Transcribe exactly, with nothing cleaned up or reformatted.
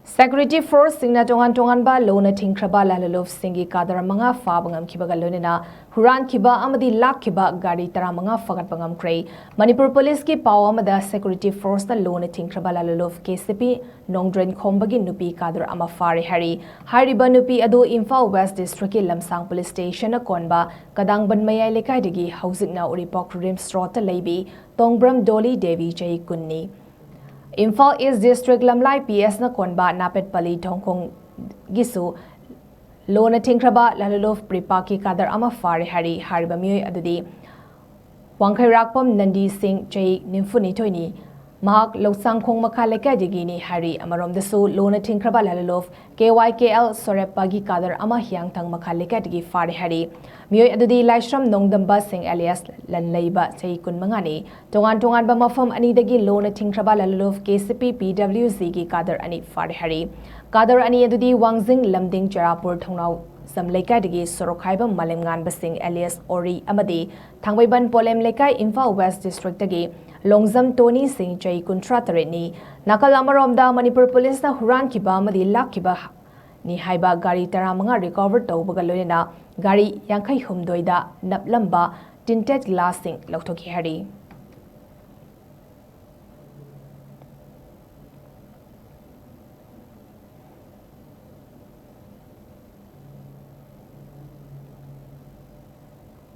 Security force ꯁꯤꯡꯅ ꯇꯣꯉꯥꯟ ꯇꯣꯉꯥꯟꯕ ꯂꯨꯅ ꯊꯤꯡꯈ꯭ꯔꯕ ꯂꯥꯂꯨꯂꯨꯞꯁꯤꯡꯒꯤ ꯀꯥꯗꯔ ꯃꯉꯥ ꯐꯥꯕ ꯉꯝꯈꯤꯕꯒ ꯂꯣꯏꯅꯅ ꯍꯨꯔꯥꯟꯈꯤꯕ ꯑꯃꯗꯤ ꯂꯥꯛꯈꯤꯕ ꯒꯥꯔꯤ ꯇꯔꯥꯃꯉꯥ ꯐꯥꯒꯠꯄ ꯉꯝꯈ꯭ꯔꯦ꯫ ꯃꯅꯤꯄꯨꯔ ꯄꯨꯂꯤꯁꯀꯤ ꯄꯥꯎ ꯑꯃꯗ security force ꯅ ꯂꯨꯅ ꯊꯤꯡꯈ꯭ꯔꯕ ꯂꯥꯂꯨꯂꯨꯞ ꯀꯦ ꯁꯤ ꯄꯤ ꯅꯣꯡꯗ꯭ꯔꯦꯟ ꯈꯣꯝꯕꯒꯤ ꯅꯨꯄꯤ ꯀꯥꯗꯔ ꯑꯃ ꯐꯥꯔꯦ ꯍꯥꯏꯔꯤ꯫ ꯍꯥꯏꯔꯤꯕ ꯅꯨꯄꯤ ꯑꯗꯨ ꯏꯝꯐꯥꯜ West District ꯀꯤ ꯂꯝꯁꯥꯡ Police Station ꯅ ꯀꯣꯟꯕ ꯀꯗꯥꯡꯕꯟ ꯃꯌꯥꯏ ꯂꯩꯀꯥꯏꯗꯒꯤ ꯍꯧꯖꯤꯛꯅ ꯎꯔꯤꯄꯣꯛ RIMS Road ꯇ ꯂꯩꯕꯤ ꯇꯣꯡꯕ꯭ꯔꯝ ꯗꯣꯂꯤ ꯗꯦꯕꯤ ꯆꯍꯤ ꯀꯨꯟꯅꯤ꯫ Imphal East District ꯂꯝꯂꯥꯏ P S ꯅ ꯀꯣꯟꯕ ꯅꯥꯄꯦꯠꯄꯂꯤ ꯊꯣꯡꯈꯣꯡꯒꯤꯁꯨ ꯂꯨꯅ ꯊꯤꯡꯈ꯭ꯔꯕ ꯂꯥꯂꯨꯂꯨꯞ ꯄ꯭ꯔꯤꯄꯥꯛꯀꯤ ꯀꯥꯗꯔ ꯑꯃ ꯐꯥꯔꯦ ꯍꯥꯏꯔꯤ꯫ ꯍꯥꯏꯔꯤꯕ ꯃꯤꯑꯣꯏ ꯑꯗꯨꯗꯤ ꯋꯥꯡꯈꯩꯔꯥꯛꯄꯝ ꯅꯟꯗꯤ ꯁꯤꯡ ꯆꯍꯤ ꯅꯤꯐꯨꯅꯤꯊꯣꯏꯅꯤ꯫ ꯃꯍꯥꯛ ꯂꯧꯁꯥꯡꯈꯣꯡ ꯃꯈꯥ ꯂꯩꯀꯥꯏꯗꯒꯤꯅꯤ ꯍꯥꯏꯔꯤ꯫ ꯑꯃꯔꯣꯝꯗꯁꯨ ꯂꯨꯅ ꯊꯤꯡꯈ꯭ꯔꯕ ꯂꯥꯂꯨꯂꯨꯞ K Y K L ꯁꯣꯔꯦꯞꯄꯒꯤ ꯀꯥꯗꯔ ꯑꯃ ꯍꯤꯌꯥꯡꯊꯥꯡ ꯃꯈꯥ ꯂꯩꯀꯥꯏꯗꯒꯤ ꯐꯥꯔꯦ ꯍꯥꯏꯔꯤ꯫ ꯃꯤꯑꯣꯏ ꯑꯗꯨꯗꯤ ꯂꯥꯏꯁ꯭ꯔꯝ ꯅꯣꯡꯗꯝꯕ ꯁꯤꯡ alias ꯂꯟꯂꯩꯕ ꯆꯍꯤ ꯀꯨꯟꯃꯉꯥꯅꯤ꯫ ꯇꯣꯉꯥꯟ ꯇꯣꯉꯥꯟꯕ ꯃꯐꯝ ꯑꯅꯤꯗꯒꯤ ꯂꯨꯅ ꯊꯤꯡꯈ꯭ꯔꯕ ꯂꯥꯂꯨꯂꯨꯞ K C P P W G ꯒꯤ ꯀꯥꯗꯔ ꯑꯅꯤ ꯐꯥꯔꯦ ꯍꯥꯏꯔꯤ꯫ ꯀꯥꯗꯔ ꯑꯅꯤ ꯑꯗꯨꯗꯤ ꯋꯥꯡꯖꯤꯡ ꯂꯝꯗꯤꯡ ꯆꯦꯔꯥꯄꯨꯔ ꯊꯣꯡꯅꯥꯎꯖꯝ ꯂꯩꯀꯥꯏꯗꯒꯤ ꯁꯣꯔꯣꯛꯈꯥꯏꯕꯝ ꯃꯥꯂꯦꯝꯉꯥꯟꯕ ꯁꯤꯡ alias ꯑꯣꯔꯤ ꯑꯃꯗꯤ ꯊꯥꯡꯃꯩꯕꯟ ꯄꯣꯂꯦꯝ ꯂꯩꯀꯥꯏ ꯏꯝꯐꯥꯜ West District ꯇꯒꯤ ꯂꯣꯡꯖꯝ ꯇꯣꯅꯤ ꯁꯤꯡ ꯆꯍꯤ ꯀꯨꯟꯊ꯭ꯔꯥ ꯇꯔꯦꯠꯅꯤ꯫ ꯅꯥꯀꯜ ꯑꯃꯔꯣꯝꯗ ꯃꯅꯤꯄꯨꯔ ꯄꯨꯂꯤꯁꯅ ꯍꯨꯔꯥꯟꯈꯤꯕ ꯑꯃꯗꯤ ꯂꯥꯛꯈꯤꯕ ꯅꯤ ꯍꯥꯏꯕ ꯒꯥꯔꯤ ꯇꯔꯥꯃꯉꯥ recover ꯇꯧꯕꯒ ꯂꯣꯏꯅꯅ ꯒꯥꯔꯤ ꯌꯥꯡꯈꯩ ꯍꯨꯝꯗꯣꯏꯗ ꯅꯞꯂꯝꯕ tinted glass ꯁꯤꯡ ꯂꯧꯊꯣꯛꯈꯤ ꯍꯥꯏꯔꯤ꯫